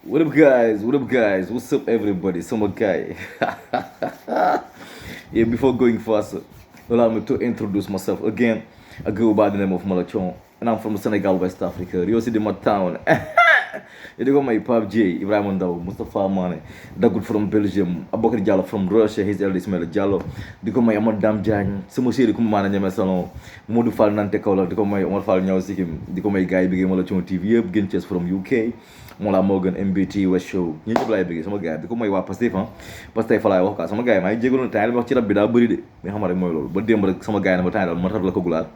What up, guys? What up, guys? What's up, everybody? Summer guy. Yeah, before going faster, allow me to introduce myself again. I go by the name of Malachon, and I'm from Senegal, West Africa, Rio City, my town. You go my Pap J, Ibrahim Ndaw, Mustafa Mane, Dagoud from Belgium, Abokar Diallo from Russia, his eldest Ismail Diallo, di ko may Amad Dam Diagne, sama chéri ku mu maana ñeme salon, Modou Fall Nante Kaolack, di ko may Omar Fall ñaw Sikim, di ko may gaay bi Malachon TV yëpp, gën Thiès from UK, Mola Morgan MBT West Show, ñi ñëpp laay bëgg sama gaay di ko may waa Pastef Pastef fa laay wax quoi sama gaay maa ngi jégalu na temps li wax ci rab bi daa bëri de mais xam rek mooy loolu ba démb rek sama gaay na ma temps daal ma tar la ko gulaat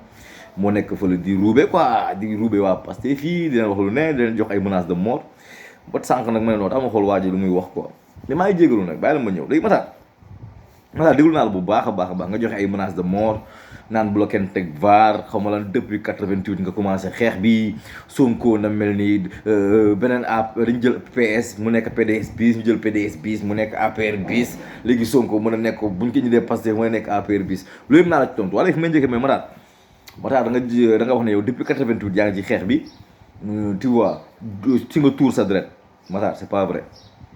moo nekk fële di roube quoi di roube waa Pastef fii di leen wax lu ne di leen jox ay menaces de mort ba sànq nag ma ne noonu ama xool waa ji lu muy wax quoi mais maa ngi jégalu nag bàyyi la ma ñëw léegi Matar déglu naa la bu baax a baax nga joxe ay menaces de mort naan bu la kenn teg vaar xaw ma lan depuis 88 nga commencé xeex bi Sonko na mel ni beneen app dañu jël PS mu nekk PDS bis ñu jël PDS bis mu nekk APR bis léegi Sonko mën a nekk buñ ko ñëwee Pastef mën a nekk APR bis loolu yëpp naa la ci tontu wala fi may njëkkee mais Matar da nga wax ne yow depuis 88 yaa ngi ci xeex bi tu vois ci nga tuur sa deret Matar c'est pas vrai.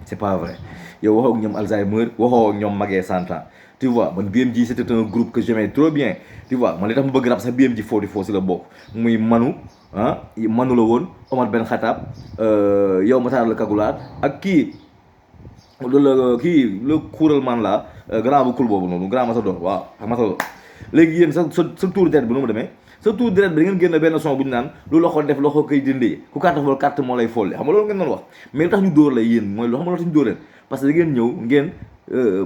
C'est pas vrai yow waxoo ak ñoom Alzheimer waxoo ak ñoom magee 100 ans tu vois man BMG c'était un groupe que j'aimais trop bien tu vois man li tax mu bëgg rap sax BMG 44 si la bokk muy Manu la woon Omar Ben Khattab yow Matar la Kagulaar ak kii le kuural man la grand bu kul boobu noonu grand Matador waaw Matador léegi yéen sa tour deret bi nu mu demee sa tour deret bi da ngeen génn benn son bu ñu naan lu loxo def loxo koy dindee ku carte vol carte moo lay folli xam nga loolu ngeen doon wax mais lu tax ñu dóor la yéen mooy loo xam nga loolu tax ñu dóor leen parce que da ngeen ñëw ngeen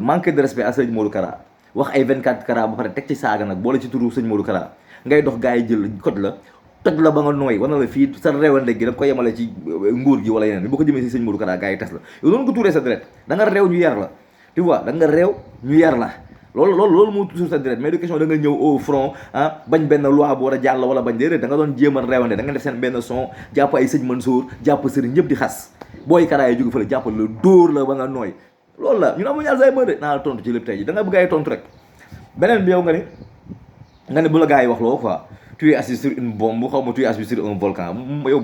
manqué de respect à sëñ Modou Kara wax ay 24 Kara ba pare teg ci saaga nag boole ci turu sëñ Modou Kara ngay dox gars yi jël code la toj la ba nga nooy wana la fii sa réewande gi da nga ko yemale ci nguur gi wala yeneen boo ko jëmee si sëñ Modou Kara gars yi tas la yow noonu nga tuuree sa deret da nga réew ñu yar la tu vois da nga réew ñu yar la loolu moo toujours sa direct mais du question da nga ñëw au front bañ benn loi bu war a jàll wala bañ déedéet da nga doon jéem a réewande da nga def seen benn son jàpp ay sëñ Mansour jàpp sëriñ ñëpp di xas booy Kara yi jóge fële jàpp la dóor la ba nga nooy loolu la ñun amuñu Alzheimer de naa la tontu ci lépp tey ji da nga bëgg ay tontu rek beneen bi yow nga ne bu la gars yi wax loo quoi tu es assis sur une bombe xaw ma tu es assis sur un volcan yow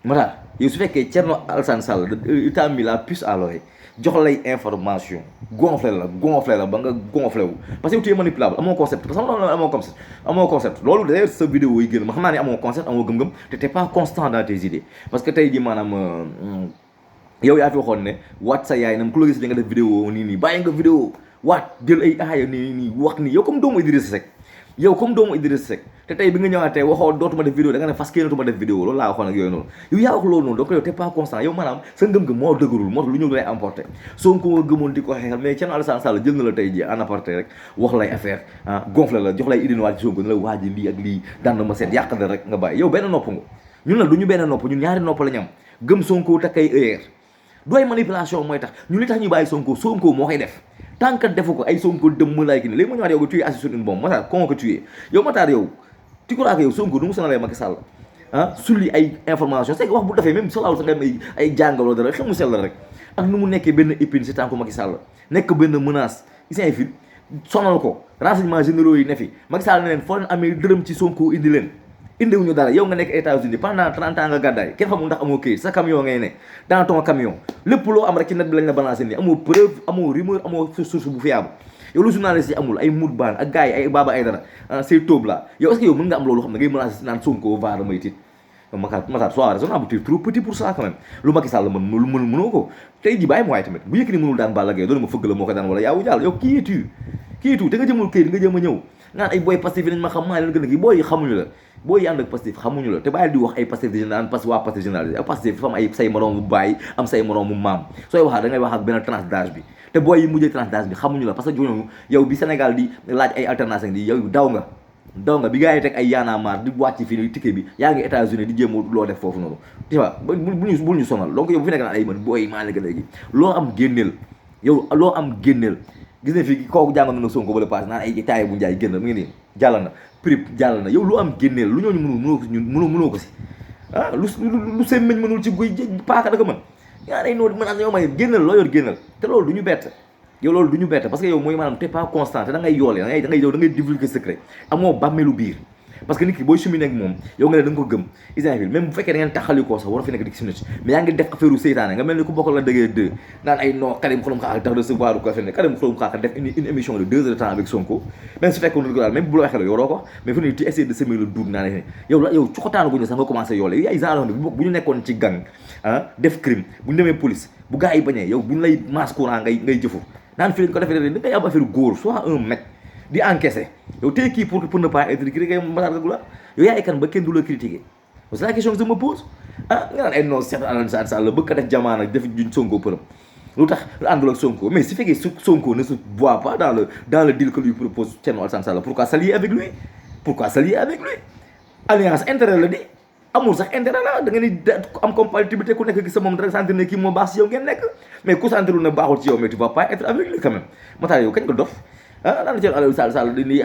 Matar yow su fekkee Thierno Alassane Sall il t'a mis la puce à l'oreille jox lay information gonflé la ba nga gonflé wu parce que tu es manipulable amoo concept parce que amoo concept loolu d'ailleurs sa vidéo yi gën ma xam naa ne amoo concept amoo gëm-gëm te t'es pas constant dans tes idées parce que tey ji maanaam yow yaa fi waxoon ne waat sa yaay nam ku la gis di nga def vidéo nii bàyyi nga vidéo waat jël ay aaya nii wax nii yow comme doomu Idrissa Seck te tey bi nga ñëwaatee waxoo dootuma def vidéo da nga ne fas kéenatuma def vidéo loolu laa waxoon ak yooyu noonu yow yaa wax loolu noonu donc yow t'es pas constant yow maanaam sa ngëm-ngëm moo dëgërul moo tax lu ñëw lay emporté Sonko nga gëmoon di ko xeexal mais Thierno Alassane Sall jël na la tey ji en aparté rek wax lay affaire gonflé la jox lay idée waat ci Sonko ne la waa ji lii ak lii daan na ma seet yàq da rek nga bàyyi yow benn nopp nga ñun nag du ñu benn nopp ñun ñaari nopp la ñu am gëm Sonko te kay heure dooy manipulation mooy tax ñun li tax ñu bàyyi Sonko moo koy def tant que defu ko ay Sonko dëmm lay ki ni léegi ma ñëwaat yow nga tu es assis sur une bombe Matar con que tu es yow Matar yow tu crois que yow Sonko du mu sonalee Macky Sall sulli ay information c'est que wax bu defee même solawul sa nga am ay jàngaloo dara xel mu sell rek ak nu mu nekkee benn épine si tànku Macky Sall nekk benn menace isin fi sonal ko renseignements généraux yi ne fi Macky Sall ne leen foo leen amee dërëm ci Sonko indi leen indiwuñu dara yow nga nekk États-Unis pendant 30 ans nga gàddaay kenn xamul ndax amoo këyit sa camion ngay ne dans ton camion lépp loo am rek ci net bi lañ la balancé nii amoo preuve amoo rumeur amoo source bu fiable yow lu journaliste yi amul ay mut baan ak gars yi ay Baba Aïdara say tóob la yow est-ce que yow mën nga am loolu xam ne ngay menacé naan Sonko vaar may tiit Matar sois raisonnable tu es trop petit pour ça quand même lu Macky Sall mënoo ko tey ji bàyyi ma waaye tamit bu Yékini mënul daan Balla Gaye doonu ma fëgg la moo ko daan wala yaawu jàll yow kii te nga jëmul këyit nga jëm a ñëw naan ay booy Pastef yi nañ ma xam maa leen gën a kii booy yi xamuñu la booy yi ànd ak Pastef xamuñu la te bàyyi di wax ay Pastef di naan parce que waa Pastef généralisé ak Pastef dafa am ay say moroomu baay am say moroomu maam sooy waxaat da ngay wax ak benn tranche d'âge bi te booy yi mujjee tranche d'âge bi xamuñu la parce que ñooñu yow bi Sénégal di laaj ay alternance di yow daw nga bi gars yi teg ay yaana maar di wàcc fii ni ticket bi yaa ngi États-Unis di jéem loo def foofu noonu tu vois bul ñu sonal donc yow bu fi nekk naan ay man booy maa la léegi loo am génneel gis ne fii kooku jàngoon na Sonko bala paase naan ay taaye bu njaay génn mu ngi nii jàll na prip jàll na yow lu am génneel lu ñooñu mënoo ko si lu semmeñ mënul ci guy paaka da ko mën yaa day noo mën a yow may génneel loo yor génneel te loolu du ñu bett yow loolu du ñu bett parce que yow mooy maanaam t'es pas constant te da ngay yoole da ngay divulguer secret amoo bàmmeelu biir parce que nit ki booy cheminer ak moom yow nga ne da nga ko gëm exemple même bu fekkee da ngeen taxalikoo sax war fi nekk di cheminer mais yaa ngi def affaire u seytaane nga mel ni ku bokk la dëggee deux naan ay non Karim Xurum Xax tax recevoir ko fenn Karim Xurum Xax def une émission de 2 heures de temps avec Sonko même su fekkoon daal même bu la waxee la yow doo ko mais fu ne tu essaies de semer le doute naa ne yow la yow coxotaanu gu ñu sax nga commencé yoole yow ay genre bu ñu nekkoon ci gang def crime bu ñu demee police bu gars yi bañee yow bu ñu lay masse courant ngay jëfu naan fi lañ ko defee da ngay am affaire góor soit un mec di encaisser yow tey kii pour ne pas être critiqué mbasaar gu la yow yaay kan ba kenn du la critiquer c'est la question que je me pose nga naan ay non Cheikh Alassane Sall bëgg ko def jamaana def juñ Sonko përëm lu tax àndul ak Sonko mais su fekkee Sonko ne se voit pas dans le deal que lui propose Thierno Alassane Sall pourquoi s'allier avec lui alliance intérêt la di amul sax intérêt la da ngeen di am compatibilité ku nekk gis sa moom rek sentir ne kii moo baax si yow ngeen nekk mais ku sentirul ne baaxul ci yow mais tu vas pas être avec lui quand même moo tax yow kañ ko dof daana Thierno Alassane Sall nii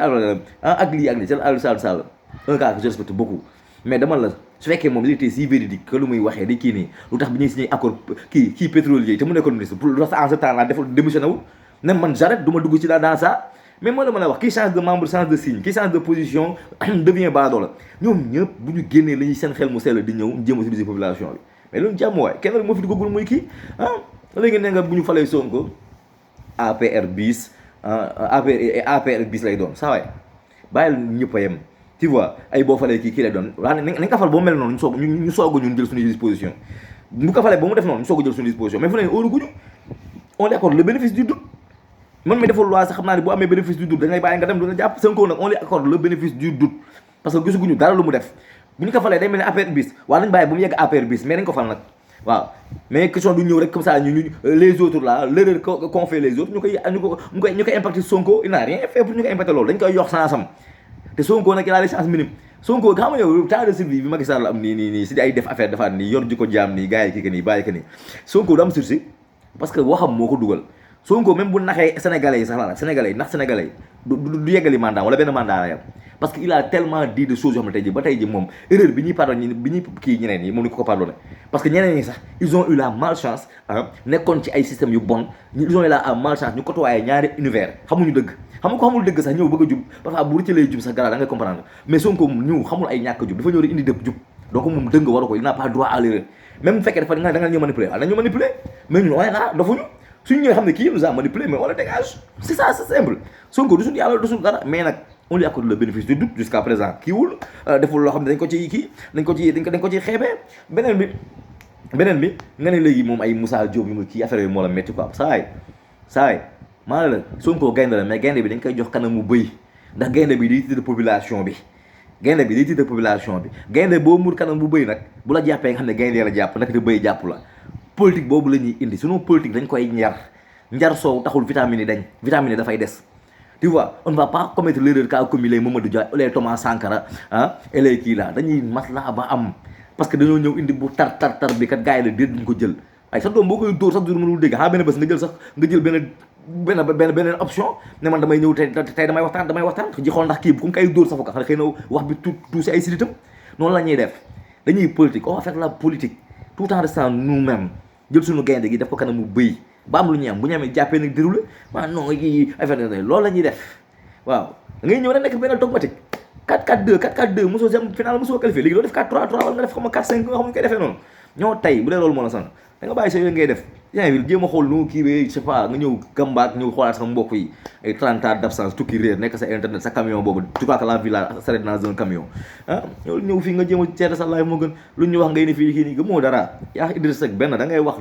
ak lii Thierno Alassane Sall un gars que je respecte beaucoup mais dama la su fekkee moom il était si véridique que lu muy waxee di kii nii lu tax bi ñuy signé accord kii pétrolier te mu nekkoon ministre pour lu tax en ce temps là deful démissionné wul ne man j'arrête du ma dugg ci dans ça mais moo la mën a wax kii change de membre change de signe kii change de position devient baadoola ñoom ñëpp bu ñu génnee la ñuy seen xel mu sell di ñëw jéem a utiliser population bi mais loolu jàmm waay kenn rek moo fi duggagul muy kii léegi ne nga bu ñu falee Sonko APR bis APR bis lay doon saa waay bàyyil ñëpp a yem tu vois ay boo falee kii lay doon waa nañ ko fal ba mu mel noonu ñu soog a ñun jël suñu disposition bu ko falee ba mu def noonu ñu soog a jël suñu disposition mais fu ne óoru guñu on lui accorde le bénéfice du doute man mi deful loi sax xam naa ne boo amee bénéfice du doute dañ lay bàyyi nga dem du la jàpp Sonko nag on lui accorde le bénéfice du doute parce que gisaguñu dara lu mu def bu ñu ko falee day mel ni APR bis waaw nañ bàyyi ba mu yegg APR bis mais dañ ko fal nag waaw mais question du ñëw rek comme ça ñu les autres là l'erreur qu'on fait les autres ñu koy impacter Sonko il n'a rien fait pour ñu koy impacter loolu dañ koy yox sansam te Sonko nag il a les chances minimes Sonko nga xam ne yow temps de survie bi Macky Sall am nii si ay def affaire defaat nii yor jikko jaam nii gars yi kii que nii bàyyi que nii Sonko du am sursis parce que waxam moo ko dugal Sonko même bu naxee sénégalais yi sax la sénégalais yi ndax sénégalais yi du yeggali mandat wala benn mandat la yam parce que il a tellement dit de choses yoo xam ne tey ji ba tey ji moom erreur bi ñuy pardonné bi ñuy kii ñeneen ñi moom ni ko pardonné parce que ñeneen ñi sax ils ont eu la malchance nekkoon ci ay systèmes yu bon ils ont eu la malchance ñu côtoyé ñaari univers xamuñu dëgg xam nga ko xamul dëgg sax ñëw bëgg a jub parfois bu rëccalee jub sax gara da ngay comprendre mais Sonko ñëw xamul ay ñàkk jub dafa ñëw rek indi dëpp jub donc moom dëgg waru ko il n'a pas droit à l'erreur même bu fekkee dafa da nga ñëw manipuler waaw dañu manipuler mais ñun on est là dafuñu suñu ñëwee xam ne kii nous a manipulé mais on le dégage c'est ça c'est simple Sonko du suñu yàlla du suñu dara mais nag on lui accorde le bénéfice du doute jusqu'à présent kiiwul deful loo xam ne dañ ko ci kii dañ ko ci xeebee beneen bi nga ne léegi moom ay Moussa Diop yu mu kii affaire yooyu moo la métti quoi saay maa la Sonko gaynde la mais gaynde bi dañ koy jox kanamu bëy ndax gaynde bi day titre population bi gaynde boo mur kanam bu bëy nag bu la jàppee nga xam ne gaynde la jàpp nag te bëy jàpp la politique boobu la ñuy indi sinon politique dañ koy njar soow taxul vitamine yi dañ vitamine yi dafay des tu vois on ne va pas commettre l'erreur qu'a commis les Mamadou Dia les Thomas Sankara et les kii là dañuy maslaa ba am parce que dañoo ñëw indi bu tar bi kat gars yi la déet duñ ko jël ay sa doom boo koy dóor sax dur mënul dégg benn bés nga jël beneen option ne man damay ñëw tey damay waxtaan ji xool ndax kii ku mu koy dóor sax ko xëy na wax bi tout si ay siritam noonu la ñuy def dañuy politique on va faire la politique tout en restant nous-mêmes jël suñu gaynde gi def ko kanamu bëy ba am lu ñuy am bu ñu amee jàppee nag déroulé non yi affaire loolu la ñuy def waaw ngay ñëw rek nekk benn dogmatique 4-4-2 mosoo jëm final mosoo qualifié léegi doo def 4-3-3 wala nga def xam nga 4-5 nga xam ñu koy defee noonu ñoo tey bu dee loolu moo la sant da nga bàyyi sa yooyu ngay def yaa ngi jéem a xool nu kii bi je sais pas nga ñëw gambaak ñëw xoolaat sa mbokk yi ay 30 ans d'absence tukki réer nekk sa internet sa camion boobu tu crois que la vie s'arrête dans un camion ñëw fii nga jéem a seeta sa live moo gën lu ñu wax ngay ne fii kii nii gëmoo dara yaa Idriss Seck benn da ngay wax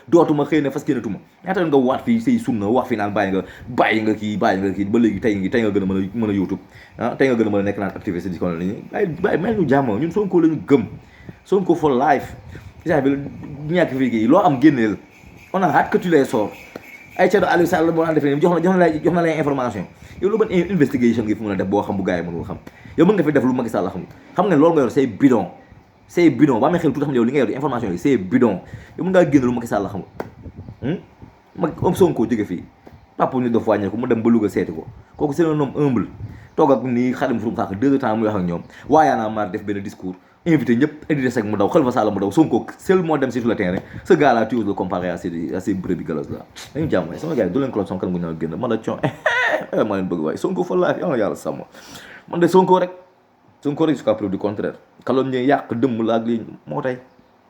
dootuma xëy na fas kénatuma ñaata nga waat fii say sunna wax fii naan bàyyi nga kii ba léegi tey nga gën a mën a YouTube tey nga gën a mën a nekk naan activiste di ko la ni bàyyi mel ñu jàmm ñun Sonko la ñu gëm Sonko for life isa bi ñàkk fii kii loo am génneel on a hâte que tu les sors ay Thierno Aliou Sall boo naan defee jox na lay information yow lu ban investigation ngi fi mën a def boo xam bu gars yi mënul xam yow mën nga fi def lu Macky Sall xam nga loolu nga yor c'est bidon ba amee xel tuuti xam ne yow li nga yor di information yi c'est bidon yow mën ngaa génn lu Macky Sall xamul mag Sonko jóge fii papa ñu def wàññeeku mu dem ba Louga seeti ko kooku c'est un homme humble toog ak nii Karim Xurum Xax 2 temps muy wax ak ñoom waaye naa maar def benn discours invité ñëpp Idrissa Seck mu daw Khalifa Sall mu daw Sonko seul moo dem sur le terrain ce gars là tu oses le comparer à ces brebis galeuses là dañu jàmm waaye sama gars yi du leen ko son kan gu ñëw génn man la con ma leen bëgg waaye Sonko fa laaf yàlla sàmm man de Sonko rek Sonko rek jusqu'à preuve du contraire calomnie yàq dëmm la ak lii moo tey